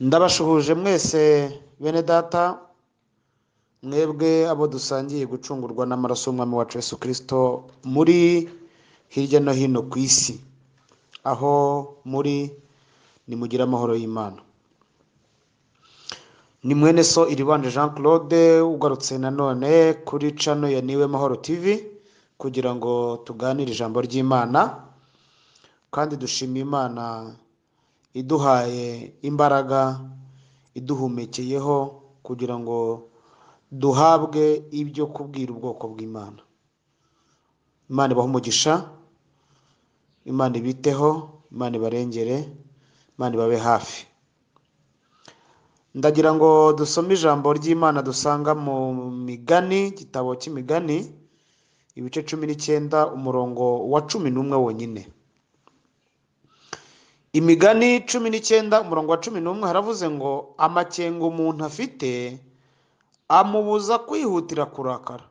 Ndabashuhuje mwese bene data, mwebwe abo dusangiye gucungurwa n'amaraso y'umwami wacu Yesu Kristo muri hirya no hino ku isi, aho muri nimugire amahoro y'Imana. Ni mwene so Iribanje Jean Claude ugarutse nanone kuri channel ya Niwe Mahoro TV kugira ngo tuganire ijambo ry'Imana, kandi dushima Imana iduhaye imbaraga, iduhumekeyeho kugira ngo duhabwe ibyo kubwira ubwoko bw'Imana. Imana ibahe umugisha, Imana ibiteho, Imana ibarengere, Imana ibabe hafi. Ndagira ngo dusome ijambo ry'Imana dusanga mu Migani, igitabo cy'Imigani, ibice 19 umurongo wa 11 wonyine. Imigani 19 umurongo wa 11 haravuze ngo amakenga umuntu afite amubuza kwihutira kurakara,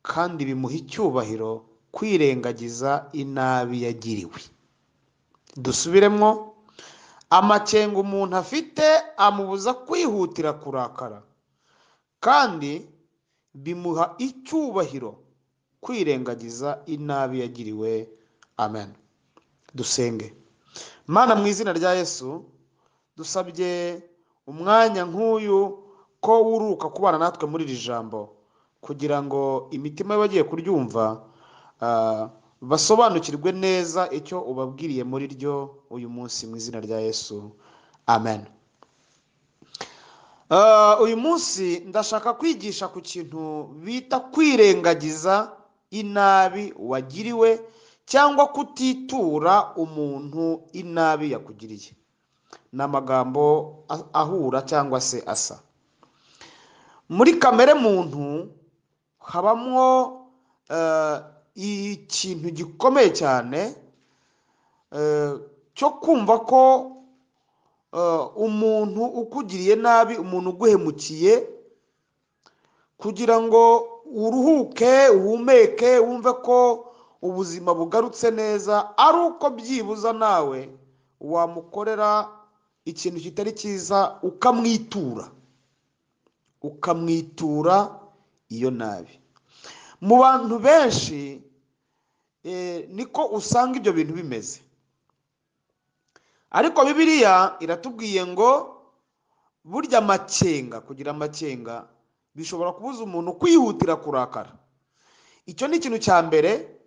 kandi bimuha icyubahiro kwirengagiza inabi yagiriwe. Dusubiremo, amakenga umuntu afite amubuza kwihutira kurakara, kandi bimuha icyubahiro kwirengagiza inabi yagiriwe. Amen. Dusenge. Mana, mu izina rya Yesu, dusabye umwanya nk'uyu ko wuruka kubana natwe muri iri jambo, kugira ngo imitima y'abagiye kuryumva basobanukirwe neza icyo ubabwiriye muri ryo uyu munsi, mu izina rya Yesu. Amen. Uyu munsi ndashaka kwigisha ku kintu bita kwirengagiza inabi wagiriwe, cyangwa kutitura umuntu inabi yakugiriye. Ni amagambo ahura cyangwa se asa. Muri kamere muntu habamwo ikintu gikomeye cyane cyo kumva ko umuntu ukugiriye nabi, umuntu uguhemukiye, kugira ngo uruhuke, uhumeke, wumve ko ubuzima bugarutse neza, ari uko byibuza nawe wamukorera ikintu kitari cyiza, ukamwitura iyo nabi. Mu bantu benshi niko usanga ibyo bintu bimeze. Ariko Bibiliya iratubwiye ngo burya amakenga, kugira amakenga bishobora kubuza umuntu kwihutira kurakara. Icyo ni ikintu cya mbere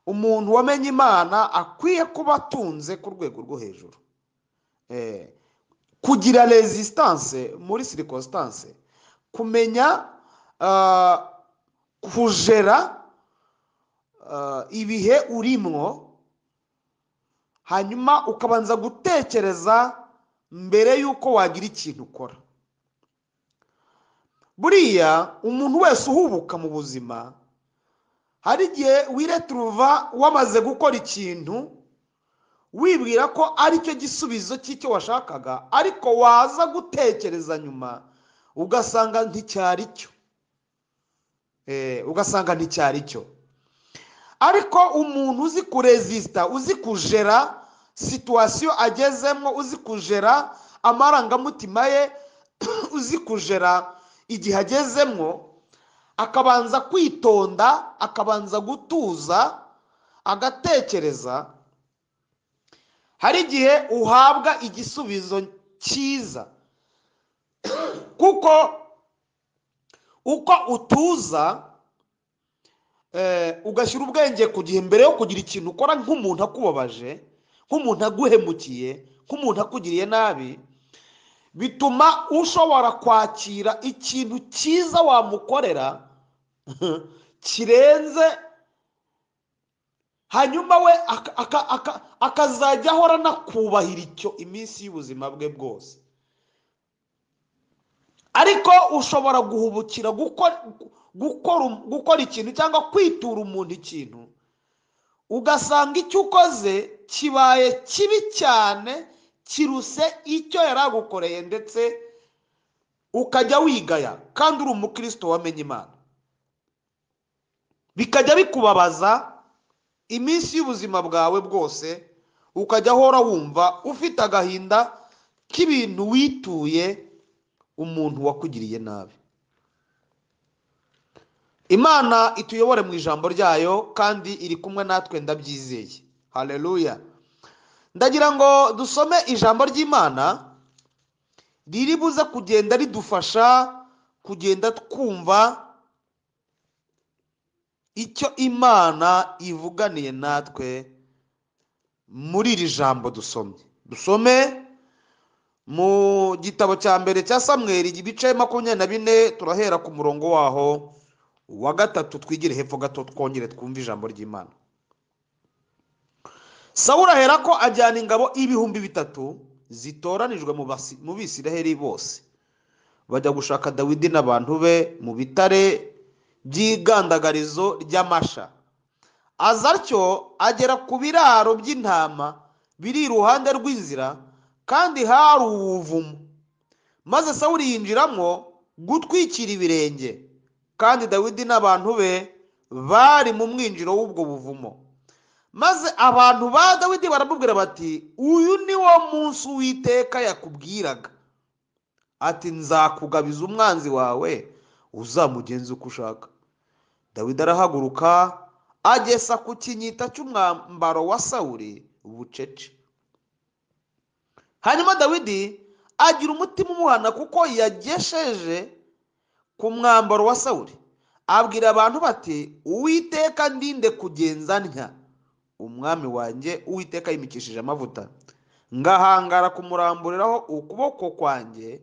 umuntu wamenye Imana akwiye kuba atunze ku rwego rwo hejuru. Kugira resistance muri circonstance, kumenya kujera ibihe urimwo, hanyuma ukabanza gutekereza mbere yuko wagira ikintu ukora. Buriya umuntu wese uhubuka mu buzima, hari igihe wiretruva wamaze gukora ikintu wibwira ko aricyo gisubizo cy'icyo washakaga, ariko waza gutekereza nyuma ugasanga nticyari cyo. Ugasanga nticyari cyo. Ariko umuntu uzi kuresista, uzi kujera situation agezemo, uzi kujera amarangamutima ye, uzi kujera igihe agezemo, akabanza kwitonda, akabanza gutuza, agatekereza, hari igihe uhabwa igisubizo cyiza. Kuko uko utuza, ugashyira ubwenge ku gihe mbere yo kugira ikintu ukora, nk'umuntu akubabaje, nk'umuntu aguhemukiye, nk'umuntu akugiriye nabi, bituma ushobora kwakira ikintu cyiza wamukorera kirenze, hanyuma we akazajya ahora anakubahira icyo iminsi y'ubuzima bwe bwose. Ariko ushobora guhubukira gukora ikintu cyangwa kwitura umuntu ikintu, ugasanga icyo ukoze kibaye kibi cyane, kiruse icyo yaragukoreye, ndetse ukajya wigaya kandi uri umukristo wamenye Imana. Bikajya bikubabaza iminsi y'ubuzima bwawe bwose, ukajya ahora wumva ufite agahinda k'ibintu wituye umuntu wakugiriye nabi. Imana ituyobore mu ijambo ryayo kandi iri kumwe natwe, ndabyizeye. Haleluya. Ndagira ngo dusome ijambo ry'Imana riri buze kugenda ridufasha kugenda twumva icyo Imana ivuganiye natwe muri iri jambo dusomye. Dusome mu gitabo cya mbere cya Samweli ibice 24, turahera ku murongo waho wa 3, twigire hepfo gato twongere twumve ijambo ry'Imana. Sawuli aherako ajyana ingabo 3000 zitoranijwe mu Bisiraheli bose, bajya gushaka Dawidi n'abantu be mu bitare by'igandagarizo ry'amasha. Aza atyo agera ku biraro by'intama biri iruhande rw'inzira, kandi hari ubuvumo. Maze Sawuli yinjiramo gutwikira ibirenge, kandi Dawidi n'abantu be bari mu mwinjiro w'ubwo buvumo. Maze abantu ba Dawidi baramubwira bati, uyu ni wo munsi Uwiteka yakubwiraga ati, nzakugabiza umwanzi wawe, uzamugenza uko ushaka. Dawidi arahaguruka agesa ku kinyita cy'umwambaro wa Sawuli bucece. Hanyuma Dawidi agira umutima umuhana kuko yagesheje ku mwambaro wa Sawuli. Abwira abantu bati, Uwiteka ndinde kugenza ntya, umwami wanjye Uwiteka yimikishije amavuta, ngahangara kumuramburiraho ukuboko kwanjye,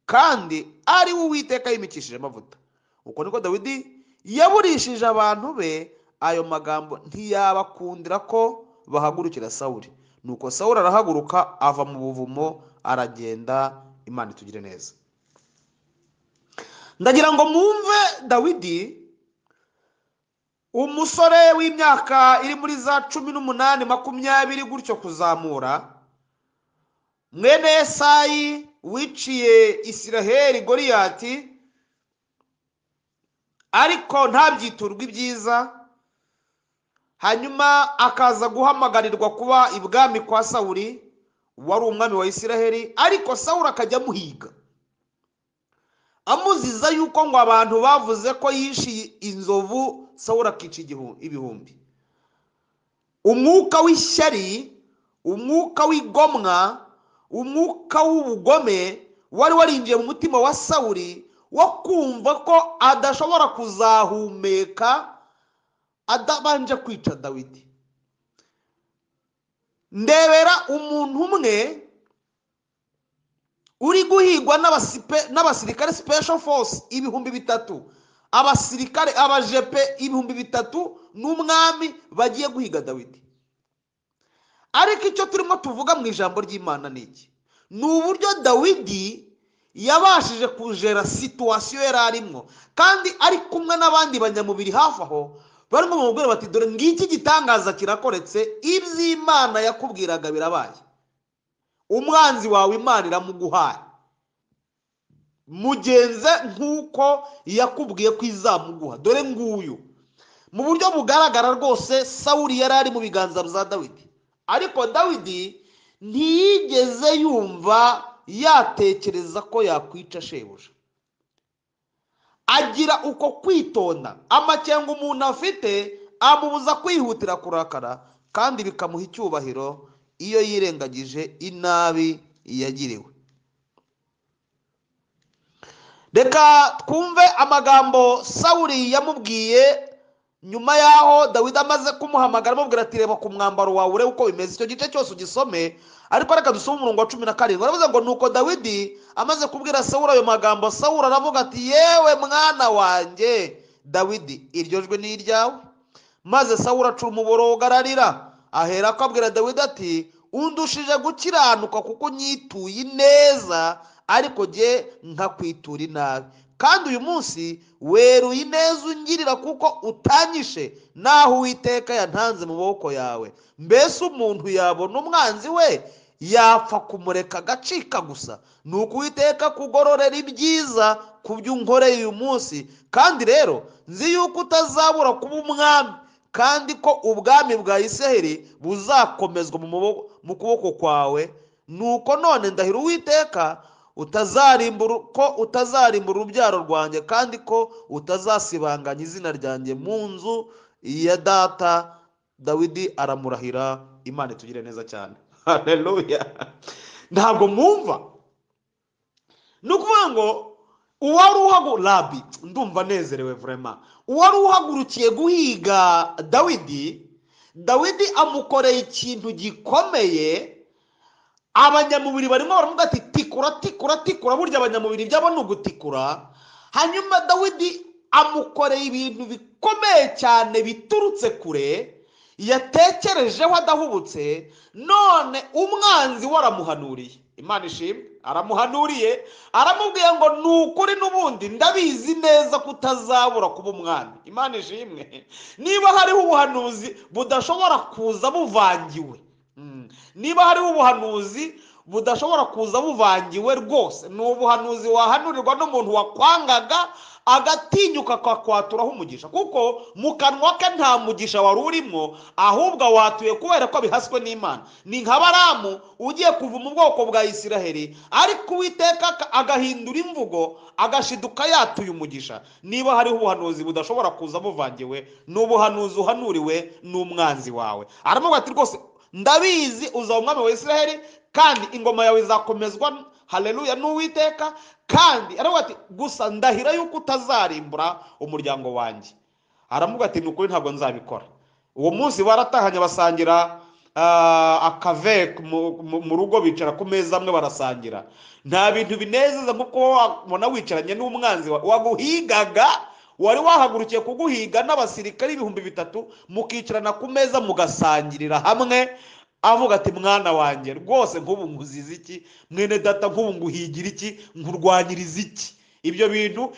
kandi ari we Uwiteka yimikishije amavuta. Uko niko Dawidi yaburishije abantu be ayo magambo, ntiyabakundira ko bahagurukira Sawuli. Nuko Sawuli arahaguruka ava mu buvumo aragenda. Imana itugire neza. Ndagira ngo mwumve Dawidi, umusore w'imyaka iri muri za 18 20 gutyo kuzamura, mwene Yesayi wiciye Isiraheli Goliyati, ariko ntabyiturwe ibyiza, hanyuma akaza guhamagarirwa kuba ibwami kwa Sawuli wari umwami wa Isiraheli, ariko Sawuli akajya amuhiga amuziza yuko ngo abantu bavuze ko yishiye inzovu, Sawuli akica ibihumbi. Umwuka w'ishyari, umwuka w'igomwa, umwuka w'ubugome wari warinjiye mu mutima wa Sawuli, wo kumva ko adashobora kuzahumeka adabanje kwica Dawidi. Ndebera umuntu umwe uri guhigwa n'abasirikare special force 3000, abasirikare abajepe 3000 n'umwami bagiye guhiga Dawidi. Ariko icyo turimo tuvuga mu ijambo ry'Imana ni iki? Ni uburyo Dawidi yabashije kujera situation yari arimo, kandi ari kumwe n'abandi banyamubiri hafi aho barimo bamubwira bati, dore ngiki gitangaza kirakoretse, iby'Imana yakubwiraga birabaye, umwanzi wawe Imana iramuguhaye, mugenze nk'uko yakubwiye ko izamuguha, dore nguyu. Mu buryo bugaragara rwose Sawuli yari ari mu biganza bya Dawidi, ariko Dawidi ntiyigeze yumva yatekereza ko yakwica shebuja. Agira uko kwitonda, amakenga umuntu afite amubuza kwihutira kurakara, kandi bikamuha icyubahiro iyo yirengagije inabi yagiriwe. Reka twumve amagambo Sawuli yamubwiye nyuma yaho Dawidi amaze kumuhamagara amubwira ati, reba ku mwambaro wawe urebe uko bimeze. Icyo gice cyose ugisome, ariko reka dusome umurongo wa 17. Aravuze ngo, nuko Dawidi amaze kubwira Sawuli ayo magambo, Sawuli aravuga ati, yewe mwana wanjye Dawidi, iryo jwi ni iryawe. Maze Sawuli acura umuborogo ararira, ahera ko abwira Dawidi ati, undushije gukiranuka kuko unyituye ineza, ariko jye nkakwitura inabi. Kandi uyu munsi weruye ineza ungirira kuko utanyishe, naho Uwiteka yantanze mu maboko yawe. Mbese umuntu yabona umwanzi we yapfa kumureka agacika gusa? Nuko Uwiteka kugororera ibyiza ku byo unkoreye uyu munsi. Kandi rero nzi yuko utazabura kuba umwami, kandi ko ubwami bwa Isiraheli buzakomezwa mu kuboko kwawe Nuko none ndahira Uwiteka ko utazarimbura urubyaro rwanjye, kandi ko utazasibanganya izina ryanjye mu nzu ya data. Dawidi aramurahira. Imana itugire neza cyane. Haleluya. Ntabwo mwumva? Ni ukuvuga ngo uwari rabi, ndumva nezerewe vraiment. Uwari uhagurukiye guhiga Dawidi, Dawidi amukoreye ikintu gikomeye. Abanyamubiri barimo baravuga ati tikura tikura tikura, burya abanyamubiri byabo ni ugutikura. Hanyuma Dawidi amukoreye ibintu bikomeye cyane biturutse kure, yatekerejeho adahubutse, none umwanzi we aramuhanuriye. Imana ishimwe, aramuhanuriye, aramubwiye ngo ni ukuri n'ubundi ndabizi neza ko utazabura kuba umwami. Imana ishimwe. Niba hariho ubuhanuzi budashobora kuza buvangiwe, niba hariho ubuhanuzi budashobora kuza buvangiwe rwose, ni ubuhanuzi wahanurirwa n'umuntu wakwangaga agatinyuka akakwaturaho umugisha, kuko mu kanwa ke nta mugisha wari urimo, ahubwo watuye kubera ko bihaswe n'Imana. Ni nka Baramu ugiye kuva mu bwoko bwa Isiraheli, ariko Uwiteka agahindura imvugo agashiduka yatuye umugisha. Niba hariho ubuhanuzi budashobora kuza buvangiwe, ni ubuhanuzi uhanuriwe n'umwanzi wawe. Aravuga ati rwose ndabizi uzaba umwami wa Isiraheli, kandi ingoma yawe izakomezwa, haleluya, n'Uwiteka. Kandi aravuga ati gusa ndahira yuko utazarimbura umuryango wanjye. Aravuga ati ni ukuri ntabwo nzabikora. Uwo munsi baratahanye basangira akave mu rugo, bicara ku meza amwe barasangira. Nta bintu binezeza nkuko wabona wicaranye n'umwanzi waguhigaga, wari wahagurukiye kuguhiga n'abasirikari 3000, mukicarana ku meza mugasangirira hamwe. Avuga ati mwana wanjye rwose nk'ubu nkuziza iki, mwene data nk'ubu nguhigira iki, nkurwanyiriza iki? Ibyo bintu,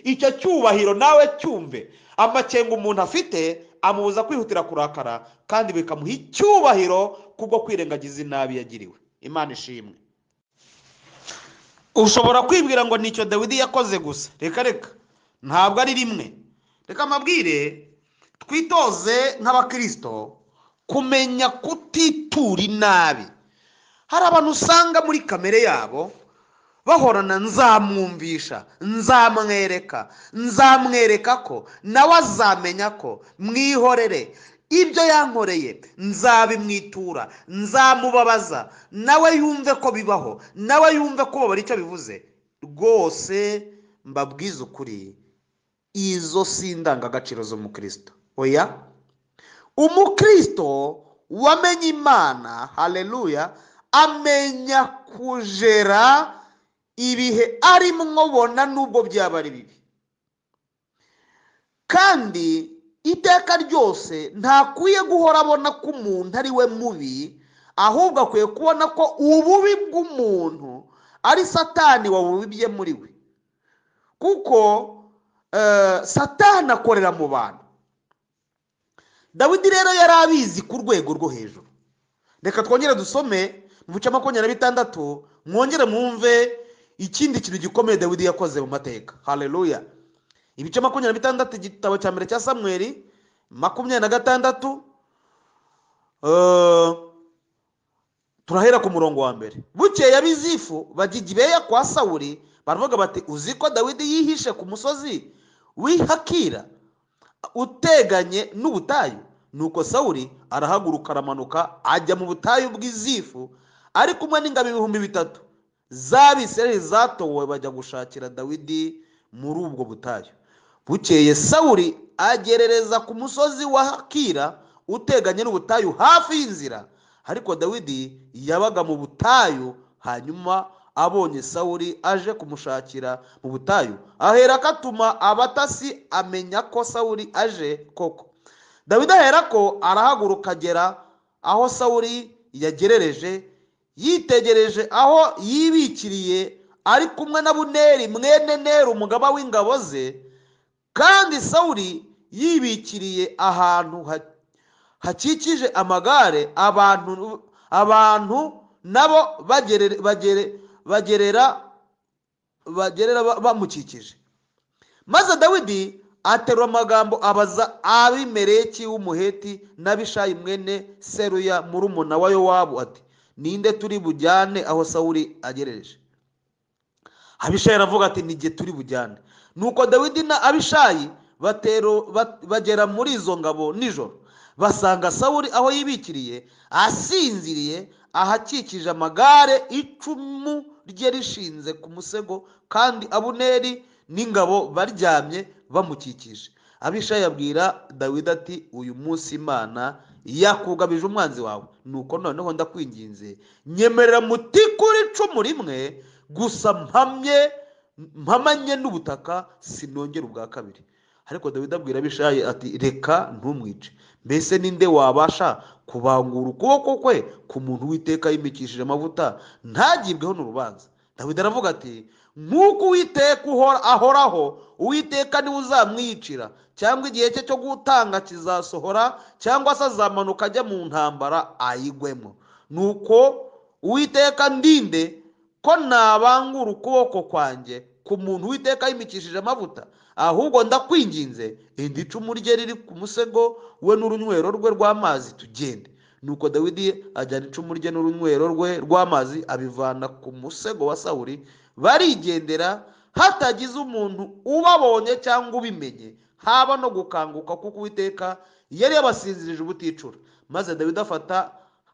icyo cyubahiro nawe cyumve. Amakenga umuntu afite amubuza kwihutira kurakara, kandi bikamuha icyubahiro kubwo kwirengagiza inabi yagiriwe. Imana ishimwe. Ushobora kwibwira ngo nicyo Dawidi yakoze gusa. Reka reka, ntabwo ari rimwe. Reka mabwire, twitoze nk'abakristo kumenya kutitura inabi. Hari abantu usanga muri kamere yabo bahorana nzamwumvisha, nzamwereka, nzamwereka ko nawe azamenya ko, mwihorere ibyo yankoreye nzabimwitura, nzamubabaza nawe yumve ko bibaho, nawe yumve ko babara icyo bivuze. Rwose mbabwize ukuri, izo si indangagaciro z'umukristo. Oya, umukristo wamenye Imana, haleluya, amenya kujera ibihe arimwo bona nubwo byaba ari bibi. Kandi iteka ryose ntakwiye guhora abona ko umuntu ari we mubi, ahubwo akwiye kubona ko ububi bw'umuntu ari Satani wabubibye muri we, kuko Satani akorera mu bantu. Dawidi rero yari abizi ku rwego rwo hejuru. Reka twongere dusome mu bice 26, mwongere mwumve ikindi kintu gikomeye Dawidi yakoze mu mateka. Haleluya. Ibice 26, igitabo cya mbere cya Samweli 26, turahera ku murongo wa mbere. Bukeye ab'Izifu bajya i Gibeya kwa Sawuli, baravuga bati uzi ko Dawidi yihishe ku musozi w'Ihakira uteganye n'ubutayu? Nuko Sawuli arahaguruka aramanuka ajya mu butayu bw'Izifu, ari kumwe n'ingabo 3000 z'Abisirayeli zatowe, bajya gushakira Dawidi muri ubwo butayu. Bukeye Sawuli agerereza ku musozi wa Hakira uteganye n'ubutayu hafi y'inzira, ariko Dawidi yabaga mu butayu. Hanyuma abonye Sawuli aje kumushakira mu butayu, aherako atuma abatasi, amenya ko Sawuli aje koko. Dawidi aherako arahaguruka agera aho Sawuli yagerereje, yitegereje aho yibikiriye, ari kumwe na Abuneri mwene Neri umugaba w'ingabo ze. Kandi Sawuli yibikiriye ahantu hakikije amagare, abantu nabo bagerera bamukikije. Maze Dawidi aterura amagambo abaza Abimeleki w'Umuheti n'Abishayi mwene Seruya murumuna wa Yowabu ati Ninde turi bujyane aho Sawuli agerereje? Abishayi aravuga ati: "Nijye turi bujyane." Nuko Dawidi na Abishayi bagera muri izo ngabo nijoro, basanga Sawuli aho yibikiriye asinziriye, ahakikije amagare, icumu rye rishinze ku musego, kandi Abuneri n'ingabo baryamye bamukikije. Abishayi abwira Dawidi ati: "Uyu munsi Imana yakugabije umwanzi wawe. Nuko noneho ndakwinginze, nyemerera mutikure icumu rimwe gusa, mpamye mpamanye n'ubutaka, sinongera ubwa kabiri." Ariko Dawidi abwira Abishayi ati: "Reka, ntumwice. Mbese ninde wabasha kubangura ukuboko kwe ku muntu Uwiteka yimikishije amavuta ntagibweho n'urubanza?" Dawidi aravuga ati: "Nk'uko Uwiteka uhora ahoraho, Uwiteka niwe uzamwiyicira, cyangwa igihe cye cyo gutanga kizasohora, cyangwa se azamanuka ajya mu ntambara ayigwemo. Nuko Uwiteka ndinde ko nabangura ukuboko kwanjye ku muntu Uwiteka yimikishije amavuta. Ahubwo ndakwinginze, enda icumu rye riri ku musego we n'urunywero rwe rw'amazi, tugende." Nuko Dawidi ajyana icumu rye n'urunywero rwe rw'amazi, abivana ku musego wa Sawuli, barigendera hatagize umuntu ubabonye cyangwa ubimenye, haba no gukanguka, kuko Uwiteka yari yabasinzirije ubuticura. Maze Dawidi afata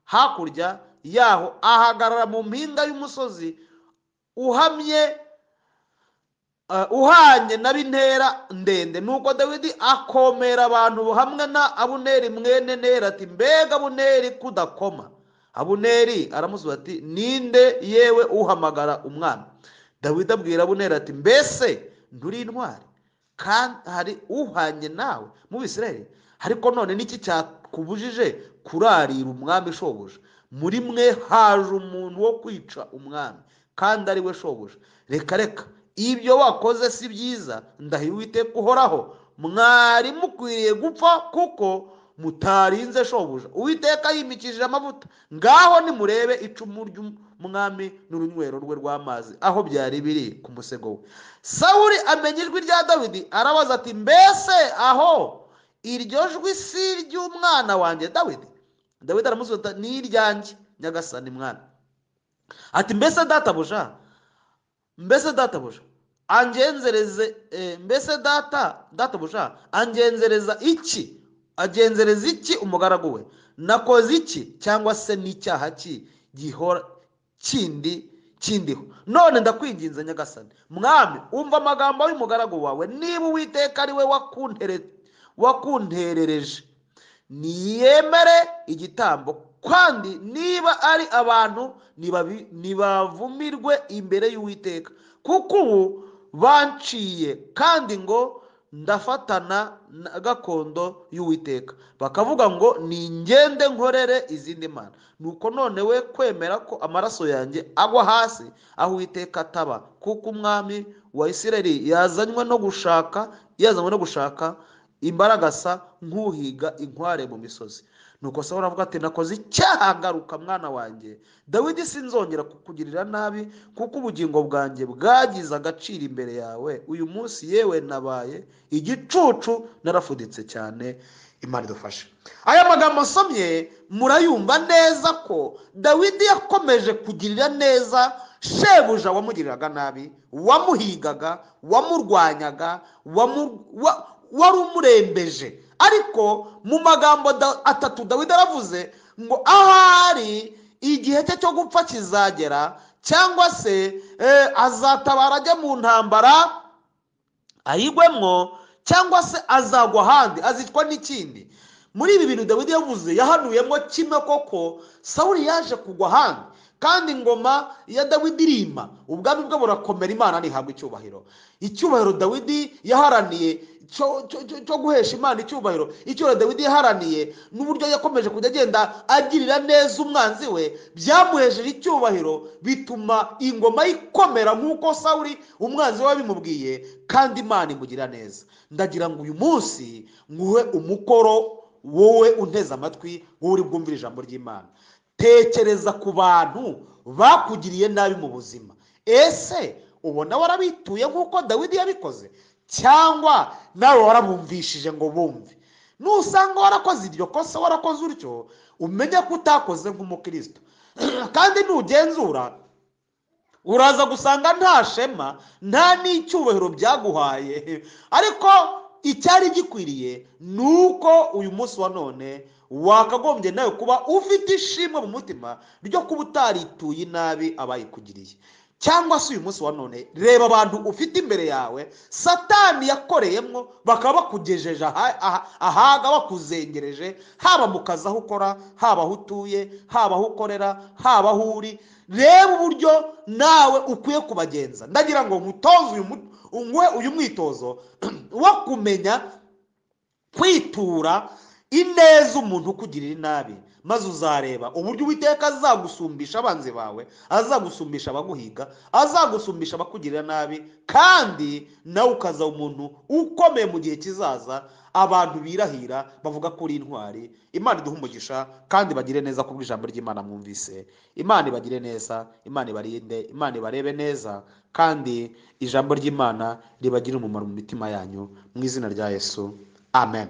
hakurya yaho, ahagarara mu mpinga y'umusozi uhamye, uhanye na b'intera ndende. Nuko Dawidi akomera abantu hamwe na Abuneri mwene Neri ati: "Mbega Abuneri, kudakoma?" Abuneri aramusubiza ati: "Ninde yewe uhamagara umwami?" Dawidi abwira Abuneri ati: "Mbese nturi intwari, kandi hari uhanye nawe mu Bisirayeli? Ariko none niki cyakubujije kurarira umwami shobuja? Muri mwe haje umuntu wo kwica umwami, kandi ari we shobuja. Reka, reka, ibyo wakoze si byiza. Ndahiye Uwiteka uhoraho, mwari mukwiriye gupfa kuko mutarinze shobuja Uwiteka yimikishije amavuta. Ngaho nimurebe icumu ry'umwami n'urunywero rwe rw'amazi aho byari biri ku musego we." Sawuli amenya ijwi rya Dawidi, arabaza ati: "Mbese aho iryo jwi si iry'umwana wanjye Dawidi?" Dawidi aramusubiza ati: "Ni iryanjye, nyagasani mwana." Ati: Mbese databuja angenzereze, mbese databuja angenzereza iki, agenzereza iki umugaragu we? Nakoze iki, cyangwa se n'icyaha ki gihora kindi kindiho? None ndakwinginze, nyagasani mwami, umva amagambo y'umugaragu wawe. Niba Uwiteka ari we wakunterereje, niyemere igitambo, kandi niba ari abantu, nibavumirwe imbere y'Uwiteka, kuko ubu banciye kandi ngo ndafatana na gakondo y'Uwiteka, bakavuga ngo ningende nkorere izindi mana. Nuko none we kwemera ko amaraso yanjye agwa hasi aho Uwiteka ataba, kuko umwami wa Isirayeli yazanywe no gushaka imbaragasa nk'uhiga inkware mu misozi." Nuko Sawuli aravuga ati: "Nakoze icyaha. Garuka, mwana wanjye Dawidi, sinzongera kukugirira nabi, kuko ubugingo bwanjye bwagize agaciro imbere yawe uyu munsi. Yewe, nabaye igicucu, narafuditse cyane." Imana idufashe. Aya magambo nsomye murayumva neza ko Dawidi yakomeje kugirira neza shebuja wamugiriraga nabi, wamuhigaga, wamurwanyaga, wari umurembeje. Ariko mu magambo atatu Dawidi aravuze ngo ahari igihe cye cyo gupfa kizagera, cyangwa se azatabara ajya mu ntambara ayigwemwo, cyangwa se azagwa ahandi, azicwa n'ikindi. Muri ibi bintu Dawidi yavuze, yahanuyemo kimwe koko: Sawuli yaje kugwa ahandi, kandi ingoma ya Dawidi irima, ubwami bwe burakomera. Imana ntihabwa icyubahiro. Icyubahiro Dawidi yaharaniye cyo guhesha Imana icyubahiro, icyubahiro Dawidi yaharaniye n'uburyo yakomeje kujya agenda agirira neza umwanzi we, byamuhesheje icyubahiro, bituma ingoma ikomera nk'uko Sawuli umwanzi we yabimubwiye, kandi Imana imugira neza. Ndagira ngo uyu munsi nguhe umukoro, wowe unteze amatwi, wowe uri bwumvire ijambo ry'Imana. Tekereza ku bantu bakugiriye nabi mu buzima. Ese ubona warabituye nk'uko Dawidi yabikoze, cyangwa nawe warabumvishije ngo bumve? Nusanga warakoze iryo kosa, warakoze utyo, umenye ko utakoze nk'umukristo. Kandi nugenzura uraza gusanga nta shema, nta n'icyubahiro byaguhaye. Ariko icyari gikwiriye ni uko uyu munsi wa none wakagombye nawe kuba ufite ishimwe mu mutima ryo kuba utarituye inabi abayikugiriye. Cyangwa se uyu munsi wa none reba abantu ufite imbere yawe Satani yakoreyemo bakaba bakugejeje ahaga, bakuzengereje, haba mu kazi aho ukora, haba aho utuye, haba aho ukorera, haba aho uri. Reba uburyo nawe ukwiye kubagenza. Ndagira ngo nkutoze uyu mwitozo wo kumenya kwitura ineza umuntu ukugirira inabi, maze uzareba uburyo Uwiteka azagusumbisha abanzi bawe, azagusumbisha abaguhiga, azagusumbisha abakugirira nabi, kandi nawe ukaza umuntu ukomeye mu gihe kizaza, abantu birahira bavuga ko uri intwari. Imana iduhe umugisha kandi bagire neza kubw'ijambo ry'Imana mwumvise. Imana ibagire neza, Imana ibarinde, Imana ibarebe neza, kandi ijambo ry'Imana ribagire umumaro mu mitima yanyu, mu izina rya Yesu, amen.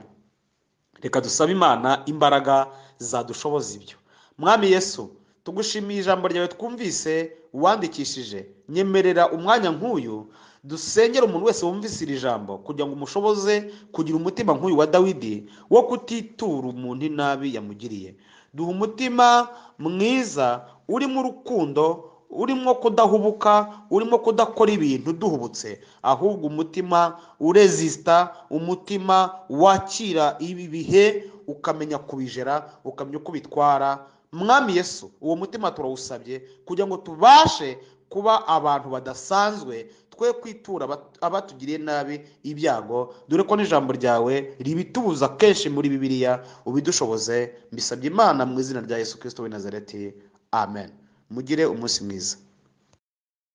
Reka dusabe Imana imbaraga zadushoboza ibyo. Mwami Yesu, tugushimiye ijambo ryawe twumvise wandikishije. Nyemerera umwanya nk'uyu dusengere umuntu wese wumvise iri jambo, kugira ngo umushoboze kugira umutima nk'uyu wa Dawidi wo kutitura umuntu inabi yamugiriye. Duha umutima mwiza urimo urukundo, urimo kudahubuka, urimo kudakora ibintu duhubutse, ahubwo umutima urezista, umutima wakira ibi bihe, ukamenya kubijera, ukamenya uko ubitwara. Mwami Yesu, uwo mutima turawusabye kugira ngo tubashe kuba abantu badasanzwe, twe kwitura abatugiriye nabi ibyago, dore ko n'ijambo ryawe ribitubuza kenshi muri Bibiliya. Ubidushoboze, mbisabye Imana mu izina rya Yesu Kristo w'i Nazareti, amen. Mugire umunsi mwiza.